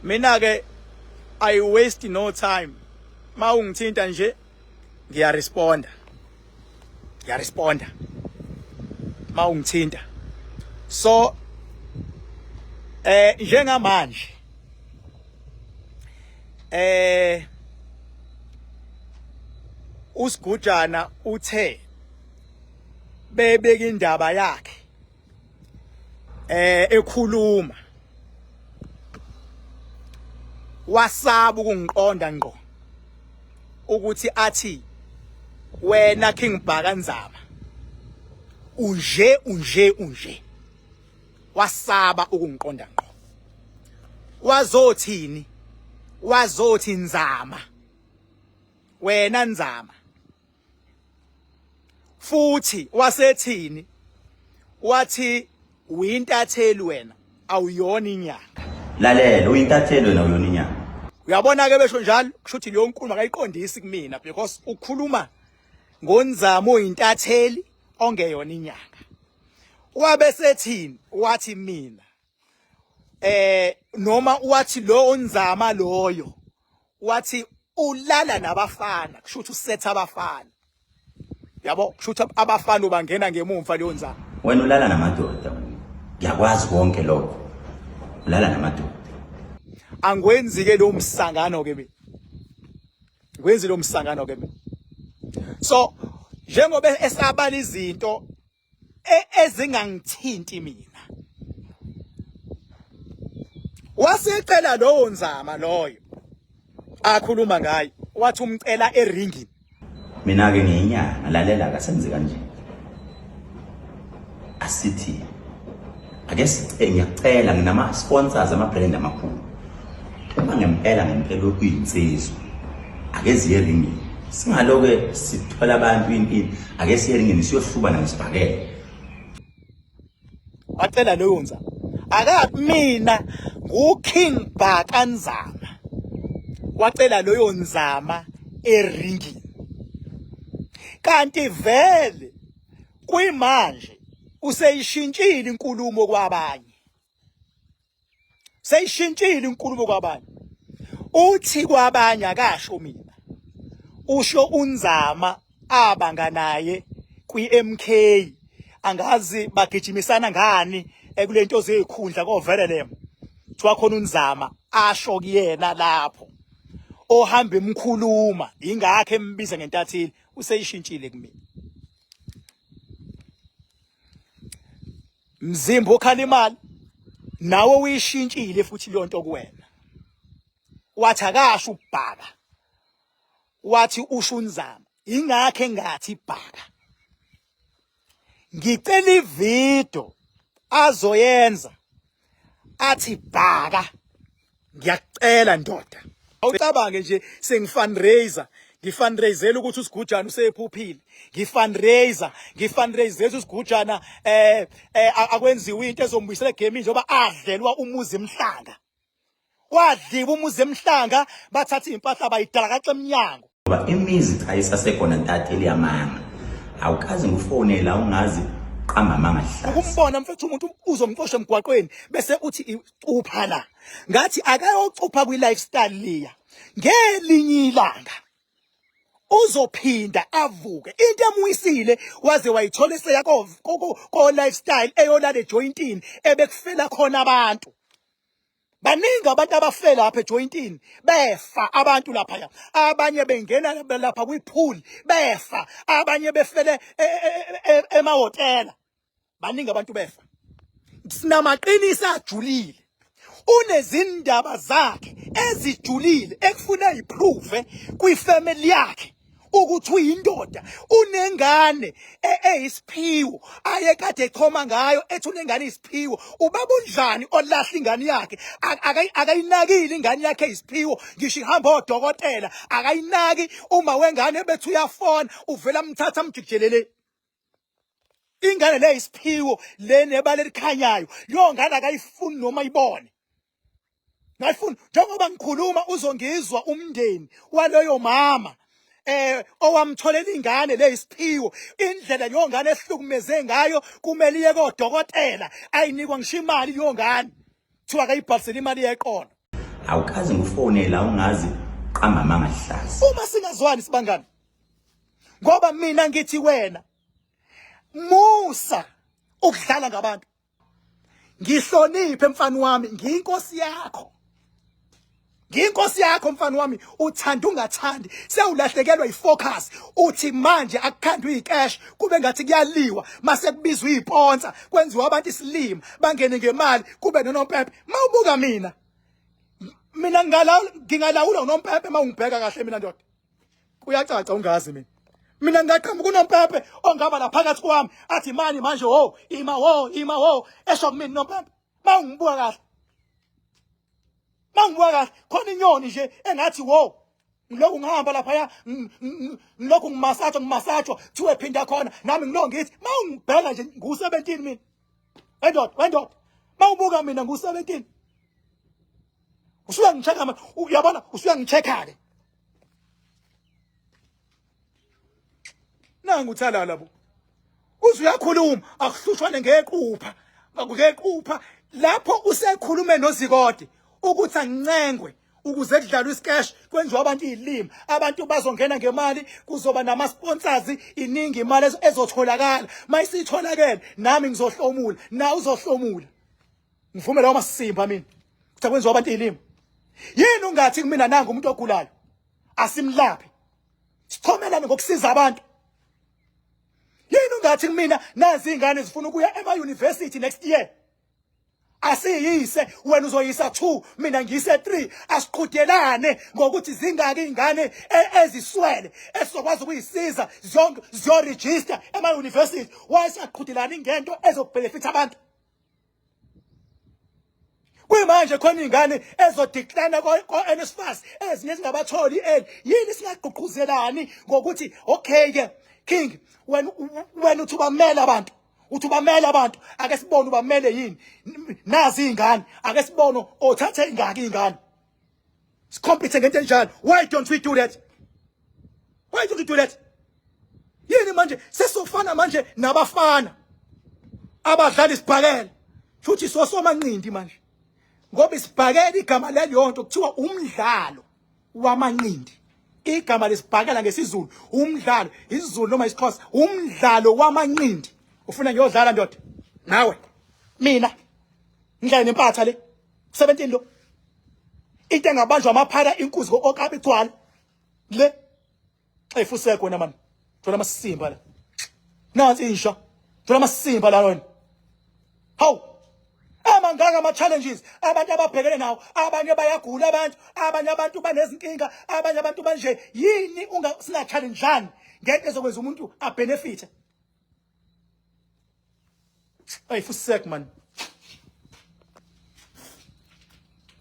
Mina ke I waste no time. Mawungithinta nje ngiyaresponda. Ngiyaresponda. Mawungithinta. So njengamanje uSigujana uthe bebeka indaba yakhe ekhuluma wasaba ukungiqonda ngqo ukuthi athi wena King Bhaka Nzama unje unje unje wasaba ukungiqonda ngqo wazothini wazothi Nzama wena Nzama futhi wasethini wathi uyintatheli wena awuyona inyanga. Lalela, uyintatheli wena, awuyona inyanga. Uyabona ke besho njalo kusho ukuthi leyo nkulumo akayiqondisi kumina because ukhuluma ngoNzama oyintatheli ongeyona inyanga. Wabe sethini wathi mina noma wathi lo onzama loyo wathi ulala nabafana kusho ukuthi usetha abafana yabo kusho ukuthi abafana ubangena ngemumva leyo nzama. Wena ulala namadoda, ngiyakwazi konke lokho, ulala namadoda. Angwenzi ke lo msangano ke mina, ngwenzi lo msangano ke mina. So njengoba esabala izinto ezingangithinti mina, wasecela lowo nzama loyo akhuluma ngayo, wathi umcela eringini. Mina ke ngiyinyanga, lalela kasenze kanje. Asithi ake sice, ngiyacela, nginama sponsors ama brand amakhulu. Uma ngempela ngempela uyinsizwa, ake ziye eringini. Singaloke sithola abantu impilo, ake siye eringini siyohlubana ngesibhakela. Wacela leyo nzama. Akathi mina nguKing Bhaka Nzama. Wacela leyo nzama eringini. Kanti vele kuyimanje useyishintshile inkulumo kwabanye. Seyishintshile inkulumo kwabanye. Uthi kwabanye akasho mina. Usho uNzama abanga naye kwi-MK angazi bagijimisana ngani ekulento zezikhundla koVerelem. Kuthiwa khona uNzama asho kuyena lapho ohamba emkhuluma ingakho embiza ngentatheli useyishintshile kumina. Mzimba okhala imali nawe uyishintshile futhi leyo nto kuwena. Wathi akasho ubhaka, wathi usho uNzama, ingakho engathi bhaka. Ngicela ivideo azoyenza athi bhaka, ngiyakucela ndoda. Awucabange nje sengifundraiser, ngifundraisela ukuthi uSigujana usephuphile, ngifundraiser, ngifundraisela uSigujana akwenziwe into ezombuyisela egamini njengoba adlelwa umuzi emhlanga. Wadliwa umuzi emhlanga, bathatha impahla bayidala kaxe emnyango. Ngoba imizi cha isasekhona ntatheli yamanga. Awukaze ngufonela ungazi qamba amanga hlaza. Ukumbona mfethu umuntu uzomxosha emgwaqweni bese uthi icupha la. Ngathi akayocupha kwi lifestyle liya. Ngelinye ilanga uzophinda avuke. Into emwisile waze wayithola eseya ko ko lifestyle eyolala ejointini ebekufela khona abantu. Baningi abantu abafe lapha ejointini, befa abantu lapha, abanye bengena lapha kwipool befa, abanye befele emahhotela. Baningi abantu befa. Sinamaqiniso ajulile. Unezindaba zakhe ezijulile ekufuna iprove kwifamily yakhe ukuthi uyindoda, unengane eyisiphiwo ayekade echoma ngayo, ethi unengane eyisiphiwo. Ubaba unjani olahla ingane yakhe? Akayinakile ingane yakhe eyisiphiwo, ngisho ihamba odokotela akayinaki. Uma wengane bethi uyafona uvela amthatha amjikijelele ingane le isiphiwo le nebala elikhanyayo. Leyo ngane akayifuni noma ibone, ngayifuni. Njengoba ngikhuluma uzongizwa umndeni waloyo mama owamtholela ingane le isiphiwo, indlela leyo ngane ehlukumeze ngayo, kumele iye kodokotela, ayinikwa ngisho imali leyo ngane, kuthiwa akayibhalisele imali yeqolo. Awukaze ngufonela ungazi qamba amanga hlazi. Uma singazwani sibangani. Ngoba mina ngithi wena musa ukudlala ngabantu. Ngihloniphe mfana wami, ngiyinkosi yakho. Ngiyinkosi yakho mfana wami, uthanda ungathandi, sewulahlekelwa ifocus. Uthi manje akukhandwe icash, kube ngathi kuyaliwa, mase kubizwa iziponsa, kwenziwa abantu isilima, bangene ngemali, kube nonompempe. Mawubuka mina, mina ngingalawula ngingalawula unompempe mawungibheka kahle mina ndoda. Kuyacaca ungazi mina. Mina ngingaqhamuka unompempe ongaba la phakathi kwami athi mani manje ho ima ho ima ho esho kumina unompempe. Mawungibuka kahle. Mangibuka kahle khona inyoni nje engathi wo ngilokhu ngihamba laphaya ngilokhu ngimasajwa ngimasajwa kuthiwe phinda khona nami ngilokhu ngithi mawungibheka nje ngu-17 mina wendoda wendoda mawubuka mina ngu-17 usuyangi-check-a uyabona usuyangi-check-a ke nangu uthalala bo uze uyakhuluma akuhlushwane ngequpha ngequpha lapho usekhulume nozikode ukuthi angincengwe ukuze kudlalwe iscash kwenziwa abantu izilimi abantu bazongena ngemali kuzoba nama sponsors iningi imali ezotholakala mayisitholakele nami ngizohlomula na uzohlomula ngivume lawo masimba mina kuthi kwenziwa abantu izilimi yini ungathi kumina nanga umuntu ogulayo asimlaphe sichomelane ngokusiza abantu yini ungathi kumina nazi ingane zifuna ukuya ema university next year asiyise wena uzoyisa 2 mina ngiyise 3 asiqhudelane ngokuthi zingaki ingane eziswele esizokwazi ukuyisiza zonke ziyoregister ema university why singaqhudelani ngento ezobenefit abantu Kuyimanje khona ingane ezodecline ko-NSFAS ezinye zingabatholi eli yini singagqugquzelani ngokuthi okay ke king wena wena uthi ubamele abantu uthi ubamele abantu ake sibone ubamele yini nazi izingane ake sibone othathe ingaki izingane sicompete ngento enjalo why don't we do that why don't we do that yini manje sesofana manje nabafana abadlala isibhakela futhi sosomanqindi manje ngoba isibhakela igama leliyonto kuthiwa umdlalo wamanqindi igama lesibhakela ngesizulu umdlalo isiZulu noma isiXhosa umdlalo wamanqindi ufuna ngiyodlala ndoda nawe mina ngidlale nempatha le 17 lo into engabanjwa amaphara inkuzi okabi igcwala le xefuseko wena mani thola amasimba la nansi insha thola amasimba la wena hawu amangaka ama challenges abantu ababhekene nawo abanye bayagula abantu abanye abantu banezinkinga abanye abantu banje yini unga singa challengeani ngento ezokwenza umuntu abenefit Ay fusek man.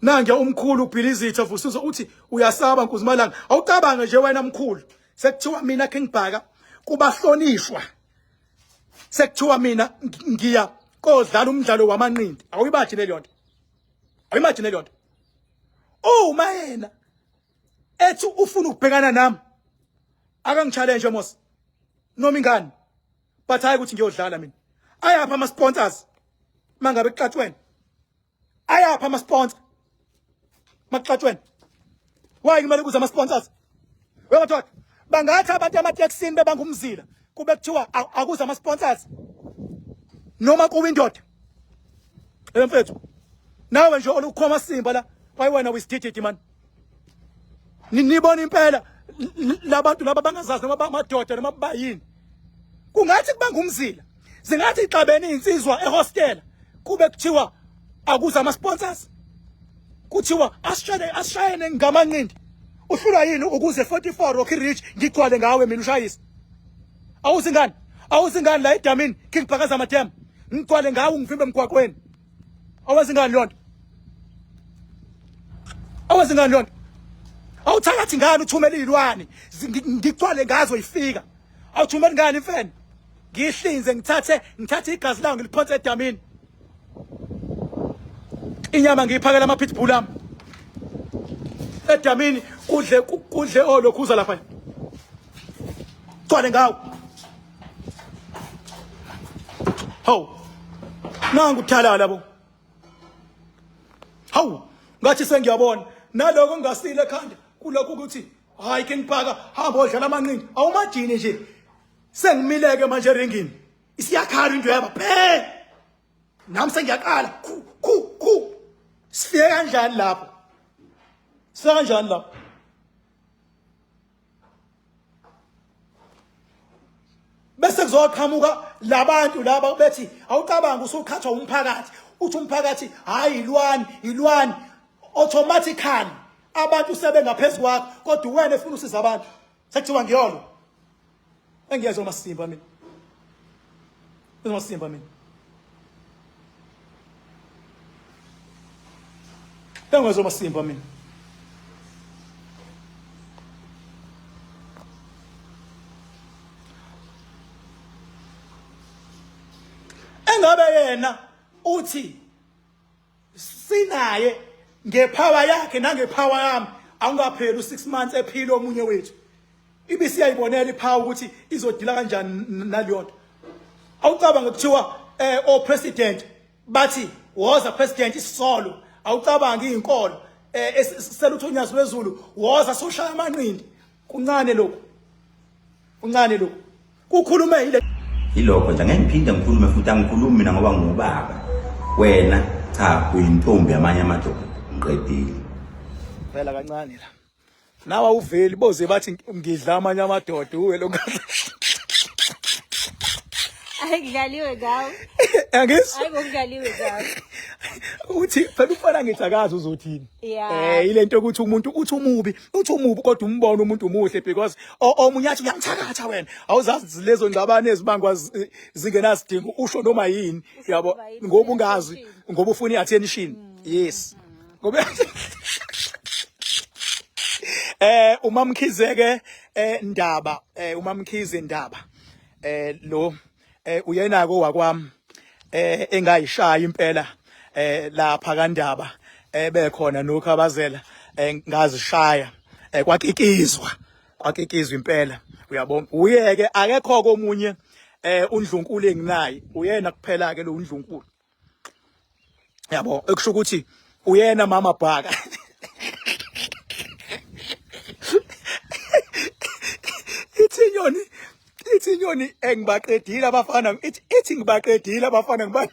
Nange umkhulu ubhilizitha vusuzo uthi uyasaba Nkuzimalanga. Awucabange nje wena mkhulu. Sekuthiwa mina King Bhaka kubahlonishwa. Sekuthiwa mina ngiya kodlala umdlalo wamanqindi. Awuyibaji leyo nto. Awuyimaji leyo nto. Uma yena ethi ufuna ukubhekana nami akangichallenge mos. Noma ingane. But hayi ukuthi ngiyodlala mina. Ayapha ama sponsors mangabe kuxatshwene. Ayapha ama sponsor. Makuxatshwene. Why kumele kuze ama sponsors? Wemadoda bangathi abantu ematekisini bebanga umzila kube kuthiwa akuze ama sponsors. Noma kuwe indoda. Mfethu. Nawe nje olukhoma simba la. Why wena wisidididi man? Nibona impela labantu laba bangazazi noma bamadoda noma bayini. Kungathi kubanga umzila. Zingathi ixabene insizwa ehostela kube kuthiwa akuza ama sponsors. Kuthiwa asishayene asishayene ngamanqindi. Uhlulwa yini ukuze 44 Rocky Ridge ngigcwale ngawe mina ushayisa. Awuzingane. Awuzingane la edamini King Phakaza Madam. Ngigcwale ngawe ngivimbe emgwaqweni. Awazingani lonto. Awazingani lonto. Awuthakathi ngani uthumela izilwane ngigcwale ngazo ifika. Awuthumeli ngani imfene? Ngihlinze ngithathe ngithathe igazi lawo ngiliphonse edamini. Inyama ngiyiphakela ama pitbull ami. Edamini kudle kudle olokhuza lapha. Gcwale ngawo. Hawu. Nangu thalala bo. Hawu. Ngathi sengiyabona naloko ngingasile ekhanda kulokhu ukuthi hayi King Bhaka hamba odlala amanqindi awumajini nje sengimileke manje eringini isiyakhala into yaba phe nami sengiyaqala khu khu khu sifike kanjani lapho sifike kanjani lapho Bese kuzoqhamuka labantu laba bethi awucabangi usuqhathwa umphakathi uthi umphakathi hayi ilwani ilwani automatically abantu sebengaphezulu kwakho kodwa wena efuna usiza abantu sekuthiwa ngiyolo engiyezwa masimba mina masimba mina engiyezwa masimba mina Engabe yena uthi sinaye ngepower yakhe nangepower yami awungapheli u6 months ephila omunye wethu ibisiyayibonela ipower ukuthi izodila kanjani naleyonto awucabange kuthiwa eh o president bathi woza president isisolo awucabangi izinkolo eh selutho unyazi lwezulu woza soshaya amanqindi kuncane lokhu kuncane lokhu kukhulume yile Yilokho nje angeke ngiphinde ngikhulume futhi angikhulumi mina ngoba ngiwubaba. Wena cha uyintombi yamanye amadoda. Ngiqedile. Vela kancane la. Nawe awuveli boze bathi ngidla amanye amadoda uwe lo kahle. Ayikudlaliwe ngawo. Angizwa. Hayi bokudlaliwe ngawo. Uthi phela ufana ngithi akazi uzothini. Yeah. Eh ilento ukuthi umuntu uthi umubi, uthi umubi kodwa umbona umuntu umuhle because omunye athi uyangithakatha wena. Awuzazi lezo ngxabano ezibangwa zingenasidingo usho noma yini yabo ngoba ungazi ngoba ufuna iattention. Yes. Ngoba eh uMamkhize ke eh Ndaba eh uMamkhize Ndaba eh lo eh uyenako wakwami eh engayishaya impela eh lapha kaNdaba ebekhona nokhabazela eh ngazishaya eh kwakikizwa kwakikizwa impela uyabona uyeke akekho komunye eh undlunkulu enginaye uyena kuphela ke lo undlunkulu yabo ekusho ukuthi uyena mama bhaka ithi inyoni ithi inyoni engibaqedile abafana ithi ithi ngibaqedile abafana ngibani